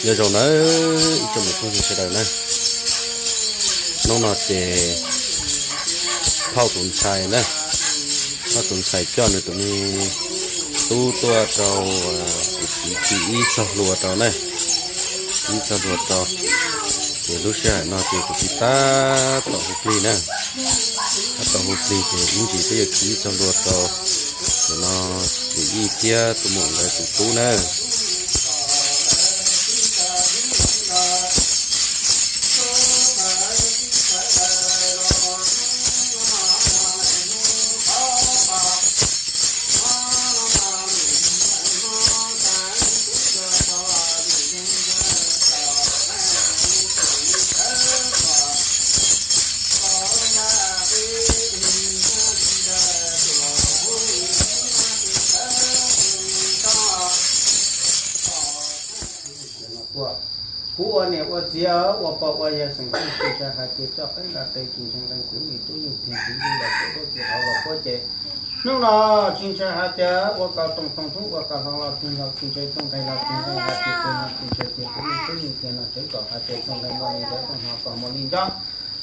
Nyob zoo nawb ib tsoom me phooj ywg sawv daws na, hnub no ces phauj tus ntxhais na, phauj tus ntxhais coj nws tus me tub tuaj rau kuv txiv khi ib txoj hlua rau na, ib txoj hlua rau. Ces lub sij hawm no ces kuv txiv tab tom hu plig na, tab tom hu plig ces ib ntsis peb yuav khi ib txoj hlua rau ntawm no, yawm yij thiab tus muam nkawd tus tub na. Kuv ua niam ua txiv ua pog ua yawg xeem txheej tsis ntshai hais tias txoj qeeb nqa tes tsis ntshai nqee kuv niam tub yeej tiag txiv yeej los txog lub txiv hauv los puab ces hnub no tsis ntshai hais tias ua kom toom toom tub ua kom hlo los tsis hlo tsis ntshai txoj nqe los tsis nqe hais tias tes no tsis ntshai tias kuv niam tub yeej tiag no tseev kom hais tias txoj nqe muaj li ntawd txoj hlo kom muaj li ntawd.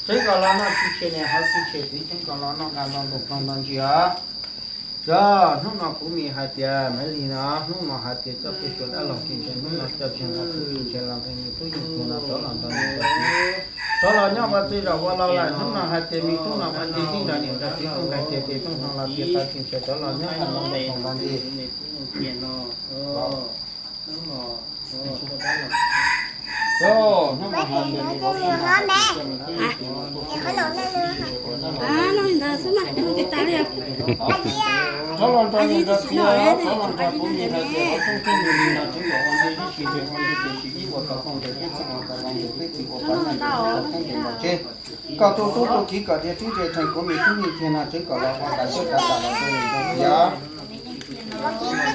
Tseev kom los noj tsis tshem niam hauv tsis tshem txiv tseev kom los noj nqa nto nplooj nto ntsis os. Yog hnub no kuv mis hais tias Maiv Lig no hnub no hais tias coj peb suav dab laug tsis ntshai hnub no coj tsis nqa tub tsis ntshai los nqe niam tub yeej tiag no rov los nrog niam nrog txiv, rov los nyob ua txiv zaum ua laus lawm hnub no hais tias me tub no ua ntej tib nrog niam nrog txiv txoj nqe tiag tiag txoj hlo los tiag tau tsis ntshai rov los nyob nqa nto nplooj nto ntsis. Koj tus tub tus kiv kom tias tub ntse theem kuv me tub yeej tiag no tseev kom los ua kav siab kav tam los rau niam rau txiv os.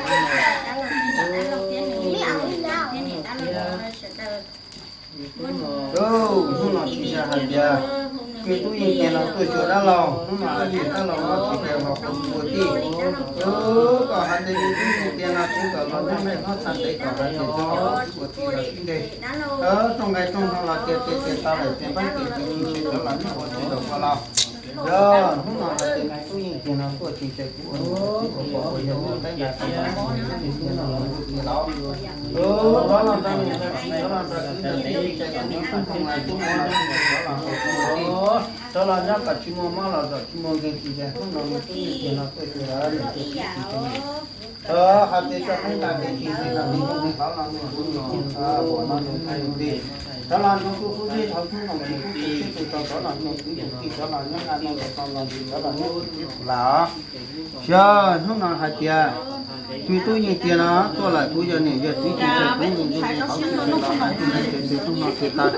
Hnub no tsis ntshai hais tias me tub yeej tiag no tuaj xyuas dab laug, hnub no hais tias dab laug no tsis hais hos kuv ua tij. Koj hais tias me tub yeej tiag no tseev kom los nyob nej hlob txhaj ntev kom hais tias txog ua tij los sib nreg. Txoj nqe txoj hlo los tiag tiag tiag tau lawm tiag npab tiag tiag tsis ntshai rov los nyob ua tij los ua laus. Yog hnub no hais tias me tub yeej tiag no tuaj tsis ntshai kuv ua niam ua txiv ua pog ua yawg nyob ntev nqa tau los me tub yeej tiag no los nrog tij los. Rov los nrog niam nrog txiv rov los nrog kwv nrog tij nrog tub nrog no tub nrog rov los nrog kuv ua tij. Rov los nyob kom tsis muaj mob los kom tsis muaj nkeeg tsis ntshai hnub no me tub yeej tiag no tuaj xyuas dab laug niam txiv tsis ntshai. Hais tias txoj qeeb nqa tes tsis ntshai no me tub yeej qhov no me tub yeej tiag no ua no me tub yeej tiag. Rov los nrog tub xub teb hauv tub no tsis tub tsis tsis tau rov los nrog kwv nrog tij rov los nyob nqa noj nqa tau los ntsis rov los nyob kwv tij pum lam os. Xyov hnub no hais tias me tub yeej tiag no tuaj lawm kuv yog niam yog txiv tsis ntshai kuv yeej ntshai kuv yeej qhov tsis ntshai los hais tias ntshai tes tes tub no tes taw.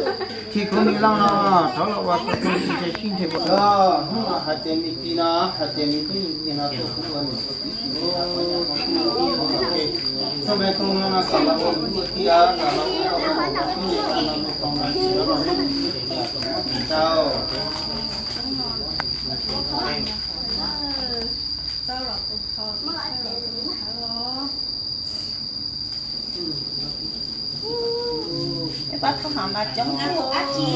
Tsis kuv me laug no rov los ua koj tug tsis ntshai sib nrheg ua. Hnub no hais tias me tij no hais tias me tub yeej tiag no tuaj kuv ua niam ua txiv tsis ntshai hais tias ntshai kuv yeej ntshai. Txoj me tub no no kom los ua kuv ua tij os, kom los ua koj tug ua tij no me tub no tsis los los nyob kwv tij pum lam tau. Pab thab ham mas coob dab tsi,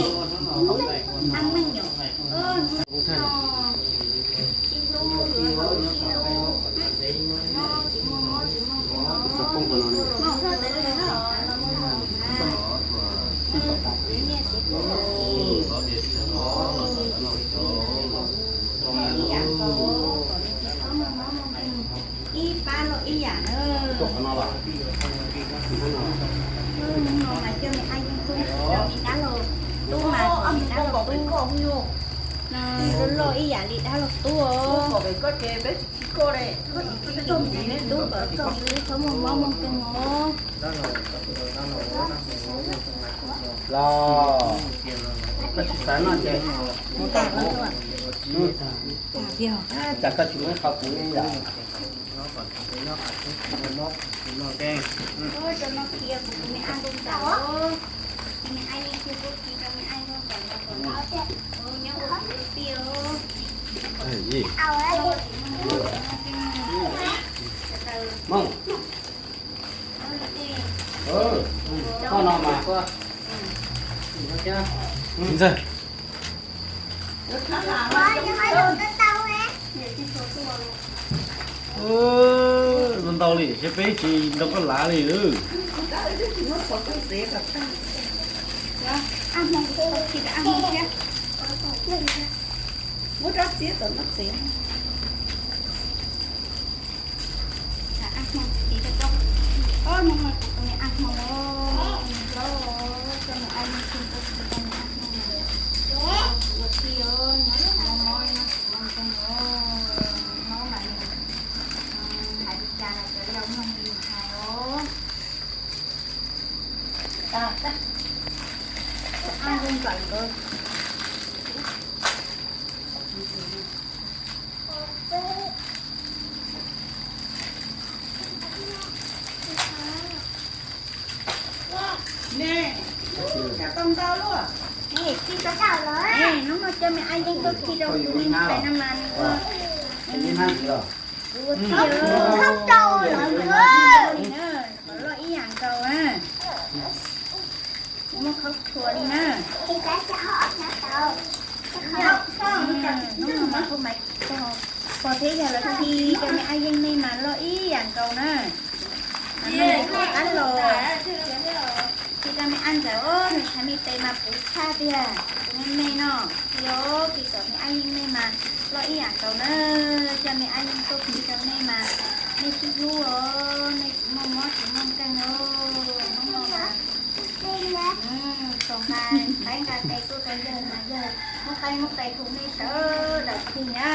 ib pab los ib yam na. Hnub no mas coj me ab yeej tub, coj me dab laug tub mas, me dab laug tub loj ib yam li dab laug tub os. Tub kom txhob muaj mob muaj nkeeg os. Los, koj tsis xav noj ces, cas koj tsis muab ib qho kuv ib yam. Mog, koj no mas Ntxawg, ntau li, peb tsis nrog koj lav li. Muab rab txiab tom no txiav. Ab hmoo txiv rau koj. Ob hnub no kuv tus me ab hmoo, nws hlob, coj mus ab yeej tsis tau txiv rau me ab hmoo na. Kuv ua tij os, nyob kuv mob mob, nyob kuv mob nkeeg os, mob mas nws hais li cas los cov yau mloog li nws hais os. Ab zoo nraim nkawd. Hnub no coj me ab yeej tuaj khi rau kuv, nws hais no mas nws ua, kuv ua tij os, kom loj ib yam nkaus na. Muab khaub rhuav li na. Hnub no mas kuv mas pog thiab yawg lawv khi coj me ab yeej nej mas loj ib yam nkaus na. Mas no kuv qab los khi rau me ab ntxawm os, nws tshav me tes mas puv tshaj tiag. Kuv me me no, yog khi kom me ab yeej nej mas loj ib yam nkaus na. Coj me ab yeej tuaj khi rau nej mas nej sib hlub os, nej tsis muaj mob tsis muaj nkeeg os. Hnub no mas txaus nqa qaib nqa qe tuaj rau yawg mas yawg muab qaib muab qe rau nej sawv daws tig na.